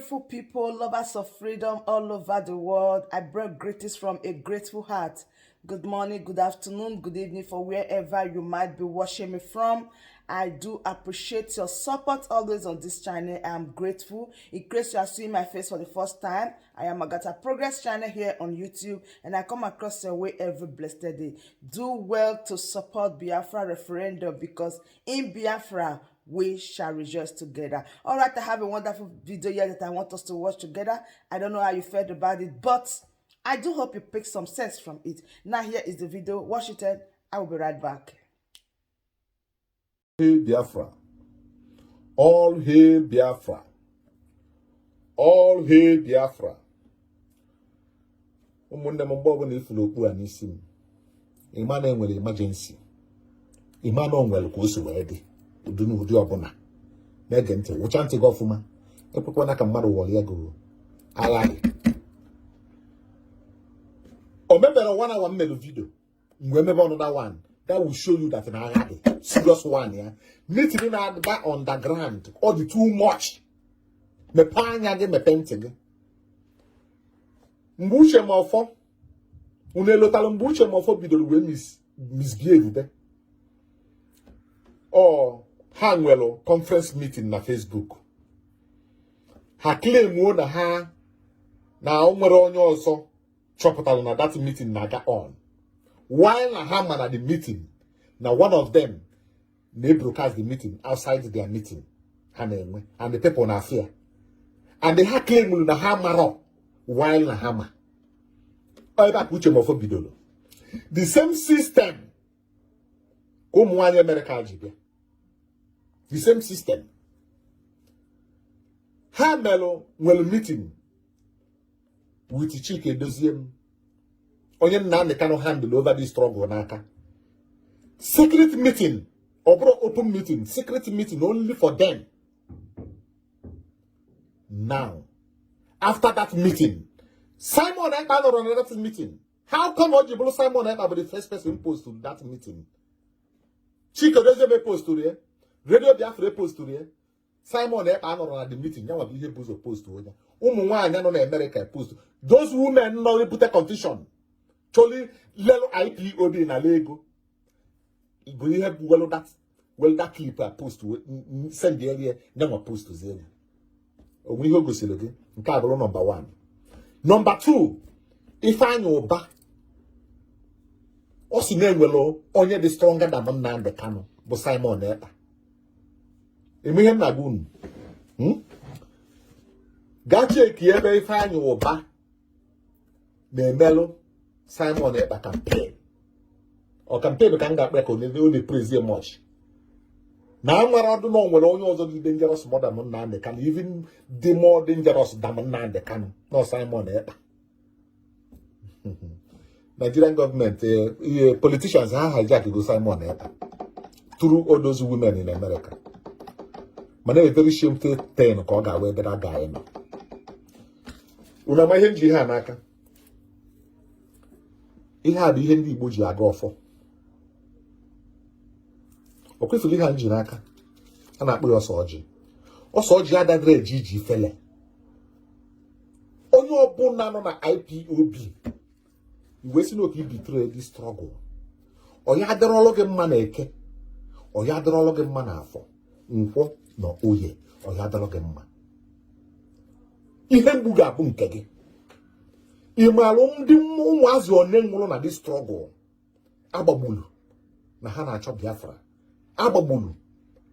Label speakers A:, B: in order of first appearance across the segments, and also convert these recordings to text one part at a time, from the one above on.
A: Beautiful people, lovers of freedom all over the world. I bring greetings from a grateful heart. Good morning, good afternoon, good evening for wherever you might be watching me from. I do appreciate your support always on this channel. I am grateful. In case you are seeing my face for the first time, I am Agata Progress channel here on YouTube, and I come across your way every blessed day. Do well to support Biafra referendum, because in Biafra we shall rejoice together. All right, I have a wonderful video here that I want us to watch together. I don't know how you felt about it, but I do hope you pick some sense from it. Now, here is the video. Watch it and I will be right back.
B: Hail Biafra. All hail Biafra. All hail Biafra. Ụmụnne m, mgbe ọbụla ifuru okpu a n'isi m, ịma na enwere emergency, ịma na o nwere ka o si wee dị ụdị n'ụdị ọbụla. Na-ege ntị, wụcha ntị gị ọfụma. Ekwekwana ka mmadụ wọrọ ya gị. Agha dị. O mebere one hour m mere video mgbe emebe another one that will show you that na agha dị serious one. Ya meeting na-agba underground, ọ dị too much. Mepee anya gị, mepee ntị gị. Mgbe Uche Mefor, unu elotala mgbe Uche Mefor bidoro wee misbehave be ọ ha nwere conference meeting na Facebook, ha claimuo na ha na o nwere onye ọzọ chọpụtara na that meeting na-aga on, while na ha ma na the meeting, na one of them na-broadcast the meeting outside their meeting ha na-enwe, and the people na fear and ha claimuru na ha marọ, while na ha ma. Ọ ebe a ka Uche Mefor bidoro. The same system ka ụmụ nwaanyị Amerịka ji bịa, the same system ha melụ nwere meeting with Chike Edoziem, onye Nnamdi Kanu handle over this struggle n'aka. Secret meeting, ọ bụrụ open meeting, secret meeting only for them. Now, after that meeting, Simon Ekpa nọrọ na that meeting. How come o ji bụrụ Simon Ekpa bụ the first person post to that meeting? Chike Edoziem posturu ya, Radio Biafra posturu ya. Simon Ekpa nọrọ na the meeting, ya nwa bụ ihe bụ ụzọ post onye. Ụmụ nwaanyị nọ na America post, those women nọ ebute confusion, chọrọ lelu IPOB na ego, bụ ihe bụ welu that clip a post, send ya, ya nwa post zie ya. Onwe ihe o gosiri gị. Nke a bụrụ number 1. Number 2, Ifeanyị Ụba, ọ sị na-enwere onye dị stronger than Nnamdi Kanu, bụ Simon Ekpa. Eme ihe m na-agwa unu. Gaa cheki ebe Ifeanyị Ụba na-emelụ Simon Ekpa campaign. Ọ campaign ka m ga-akpa ya, ka ọ na-praise much na amara ọdụ na o nwere onye ọzọ dị dangerous more than Nnamdi Kanu, even dị more dangerous than Nnamdi Kanu, no Simon Ekpa. Nigerian government, ihe politicians ha hijack go Simon Ekpa through all those women in America. Mana a very shameful thing ka ọ ga-awa ebe that guy nọ. Unu ama ihe m ji ihe a n'aka? Ihe a bụ ihe ndị Igbo ji aga ọfọ. O kwesịrị ihe a m ji n'aka, a na-akpọ ya ọsọ ọjị. Ọsọ ọjị adadịrị eji iji fele. Onye ọbụla nọ na IPOB iwe si n'oke ibetray the struggle, ọ ya adịrọlụ gị mma na Eke, ọ ya adịrọlụ gị mma na Afọ, Nkwọ na Oye, ọ ya adịrọ gị mma. Ihe mgbu ga-abụ nke gị. Ị maara ndị ụmụazị one nwụrụ na this struggle agbagburu na ha na-achọ Biafra, agbagburu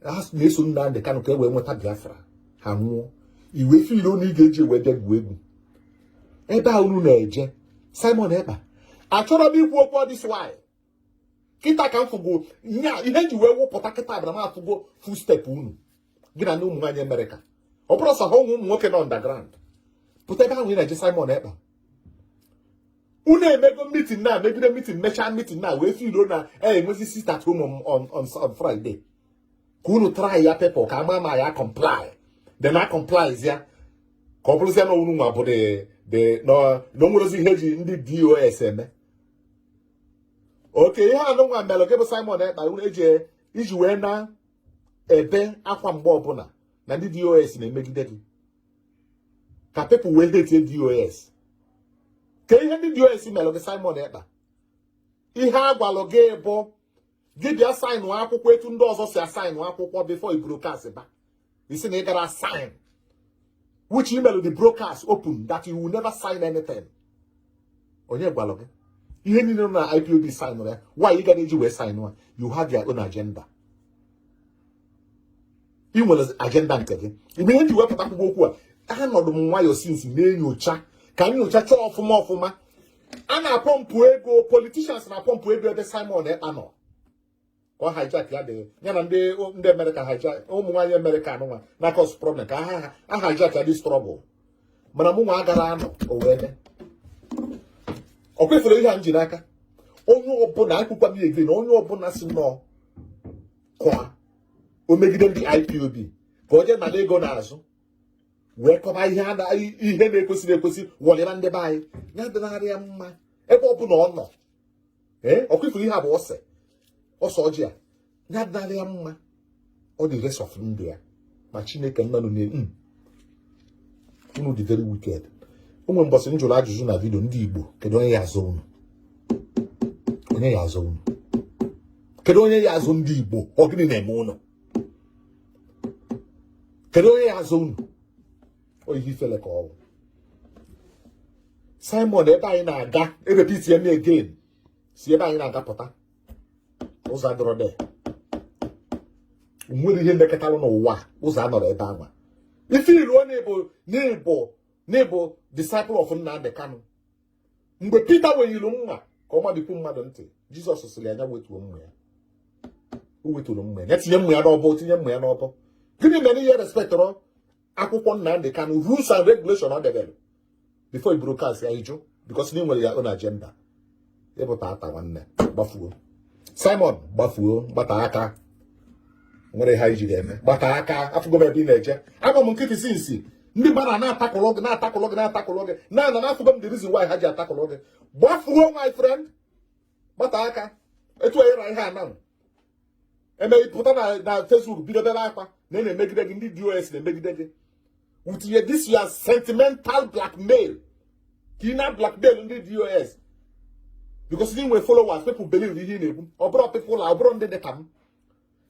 B: ha na-eso Nnamdị Kanụ ka e wee nweta Biafra, ha nwụọ. Iwe feel na ị ga-eji wee bịa gwuo egwu ebe a unu na-eje? Simon Ekpa, achọrọ m ikwu okwu this why. Kịta ka m fụgo nya ihe nji wee wụpụta kịta bịara m afụgo full step unu gị na ndị ụmụ nwaanyị Amerịka. Ọ bụrụ sọ ha, ụmụ nwoke nọ underground pụta ebe ahụ ị na-eje. Simon Ekpa, unu emego meeting na megide meeting, mechaa meeting na wee feel na e enwezi sit at home on Friday ka unu try ya people ka ama ma ya comply, then a complies ya ka ọ bụrụzie na unu nwa bụ the na o nwerezi ihe eji ndị DOS eme. Oke ihe anụ nwa mere gị bụ Simon Ekpa, unu eji iji wee na ebe akwa mgbe ọbụla na ndị DOS na-emegide gị. Ka people wee hate DOS. Ka ihe ndị DOS mere gị, Simon Ekpa? Ihe a gwalụ gị bụ gị bịa sign akwụkwọ etu ndị ọzọ si asign akwụkwọ before i broadcast ba. Isi na ị gara sign, which email the broadcast open that you will never sign anything. Onye gwalụ gị ihe niile nọ na IPOB sign ya? Why ị gara eji wee sign ya? You have your own agenda. Ị nwere agenda nke gị. Mgbe ihe ji wepụta akwụkwọ okwu a, anọdụ m nwayọọ since na-enyocha ka m nyochacha ọfụma ọfụma. A na-apump ego, politicians na-apump ego ebe Simon Ekpa nọ ka ọ hijack ya dị ya na ndị Amerịka, hijack ụmụ nwaanyị Amerịka anụnwa na cause problem, ka ha ha hijack ya dị struggle. Mana mụ nwa agara anọ o wee mee. Ọ kwefere ihe a m ji n'aka. Onye ọbụla akwụkwa m ya ege na onye ọbụla si nọ kọa o megide ndị IPOB ka o jee nara ego n'azụ wee kọba ihe a na ihe na-ekwesịrị ekwesị wọlịba ndị be anyị ya dịnarị ya mma ebe ọbụla ọ nọ. Ee, ọ kwefere ihe a bụ ose ọsọ ọjị a ya dịnarị ya mma. Ọ dị rest of ndụ ya ma Chineke nna nọ na unu dị very wicked. O nwere mbọsị m jụrụ ajụjụ na video ndị Igbo: kedu onye ya azụ unu? Onye ya azụ unu? Kedu onye ya azụ ndị Igbo? Ọ gịnị na-eme unu? Kedu onye ya azụ unu? Ọ ihe ifele ka ọ bụ. Simon, ebe anyị na-aga, erepeat ya again, si ebe anyị na-aga pụta, ụzọ adọrọ de nwere ihe mekọtalụ n'ụwa, ụzọ anọrọ ebe anwa. Ife iruo n'ịbụ disciple of Nnamdi Kanu. Mgbe Peter wenyiri mma ka ọ mabikwu mmadụ ntị, Jizọs sịrị anya wetuo mma ya. O weturu mma ya, tinye mma ya n'ọbọ, tinye mma ya n'ọbọ. Gịnị mere ihe respectọrọ akwụkwọ Nnamdi Kanu, rules and regulation ọ debere before i broadcast ya? Ịjụ because na ị nwere ya own agenda. Ịbụta ata nwanne, gbafuo. Simon, gbafuo, gbata aka. Nwere ha iji ga-eme, gbata aka. Afụgo m ebe ị na-eje. Agba m nkịtị since ndị mmadụ a na-atakụlụ gị, na-atakụlụ gị, na-atakụlụ gị na na afụgo m the reason why ha ji atakụlụ gị. Gbafuo, my friend, gbata aka. Etu anyị ra ihe a na eme, pụta na Facebook, bido bebe akwa na ị na-emegide gị, ndị DOS na-emegide gị with your this your sentimental blackmail, ka ị na blackmail ndị DOS because ndị nwere followers, people believe ihe ị na-ekwu. Ọ bụrụ people, ọ bụrụ ndị dị ka m,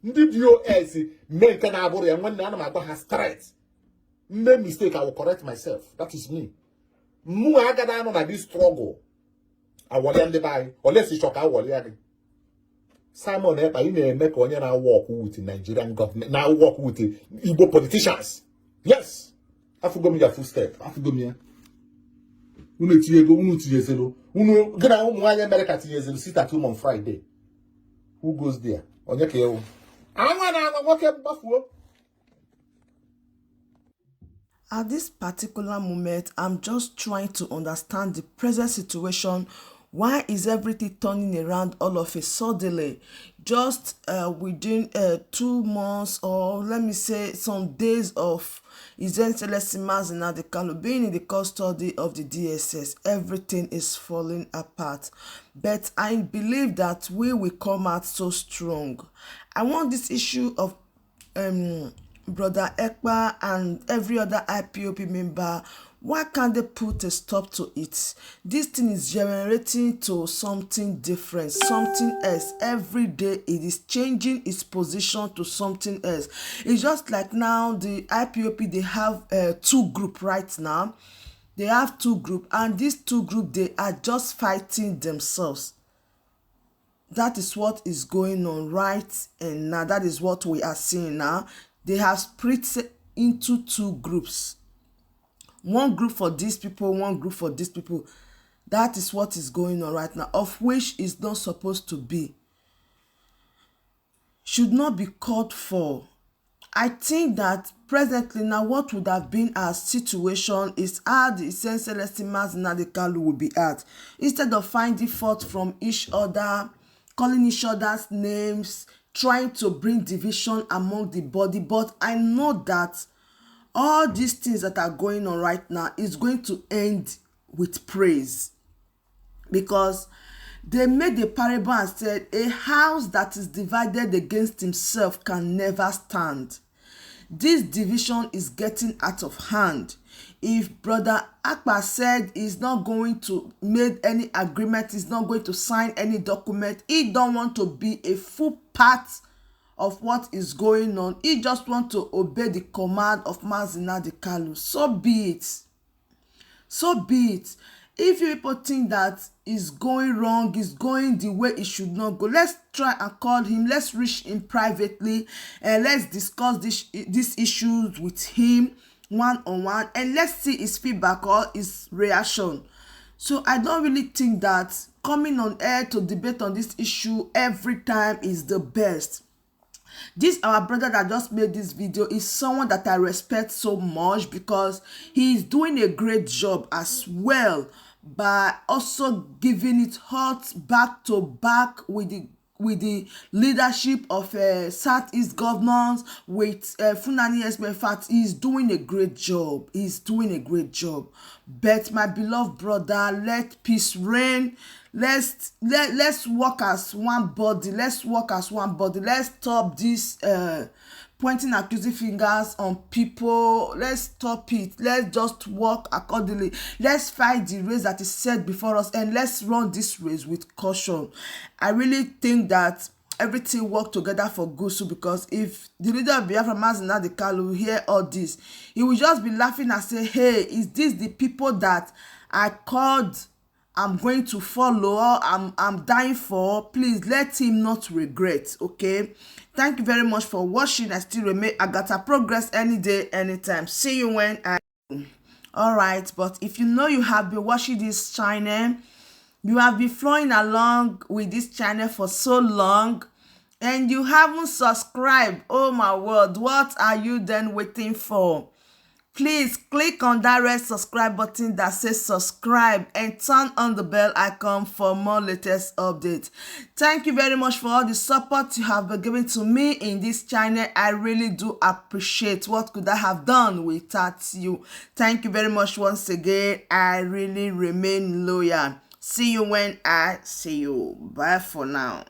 B: ndị DOS mee nke na-abụrụ ya. Nwanne, ana m agwa ha straight. Mme mistake, I will correct myself. That is me. Mụ agaghị anọ na this struggle awọlịa ndị be anyị olesi chọ ka awọlịa gị. Simon Ekpa, ị na-eme ka onye na-work with Nigerian government, na-work with Igbo politicians. Yes, afụgo m ya full step, afụgo m ya. Unu etinye ego, unu tinyezelu, unu gị na ụmụ nwaanyị Amerịka tinyezelu sit at home on Friday. Who goes there? Onye ka ewu anwa na anwa nwoke mgbafuo.
A: At this particular moment, I'm just trying to understand the present situation. Why is everything turning around all of a suddenly? Just within 2 months, or let me say some days of His Excellency Mazi Nnamdi Kanu being in the custody of the DSS, everything is falling apart. But I believe that we will come out so strong. I want this issue of Brother Ekpa and every other IPOB member, why can't they put a stop to it? This thing is generating to something different, something else. Every day it is changing its position to something else. It's just like now the IPOB, they have two group right now. They have two group, and these two group, they are just fighting themselves. That is what is going on right and now. That is what we are seeing now. They have split into two groups, one group for these people, one group for these people. That is what is going on right now, of which is not supposed to be, should not be called for. I think that presently now, what would have been our situation is how the Excellency Mazi Nnamdi Kanu will be at. Instead of finding fault from each other, calling each other's names, trying to bring division among the body. But I know that all these things that are going on right now is going to end with praise, because they made a parable and said a house that is divided against himself can never stand. This division is getting out of hand. If Brother Akpa said he's not going to make any agreement, he's not going to sign any document, he don't want to be a full part of what is going on. He just want to obey the command of Mazi Nnamdi Kanu. So be it. So be it. If you people think that is going wrong, is going the way it should not go, let's try and call him. Let's reach him privately and let's discuss these issues with him one-on-one, and let's see his feedback or his reaction. So I don't really think that coming on air to debate on this issue every time is the best. This our brother that just made this video is someone that I respect so much, because he is doing a great job as well by also giving it hot back to back with the leadership of Southeast governors, with Fulani Herdsmen. In fact, he's doing a great job. He's doing a great job. But my beloved brother, let peace reign. Let's work as one body. Let's work as one body. Let's stop this pointing accusing fingers on people. Let's stop it. Let's just work accordingly. Let's fight the race that is set before us, and let's run this race with caution. I really think that everything work together for good, so because if the leader of Biafra, Mazi Nnamdi Kanu, will hear all this, he will just be laughing and say, hey, is this the people that I called I'm going to follow, I'm dying for? Please let him not regret, okay? Thank you very much for watching. I still remain Agatha Progress any day, anytime. See you when I... All right, but if you know you have been watching this channel, you have been flowing along with this channel for so long, and you haven't subscribed, oh my word, what are you then waiting for? Please click on that red subscribe button that says subscribe and turn on the bell icon for more latest updates. Thank you very much for all the support you have been giving to me in this channel. I really do appreciate. What could I have done without you? Thank you very much once again. I really remain loyal. See you when I see you. Bye for now.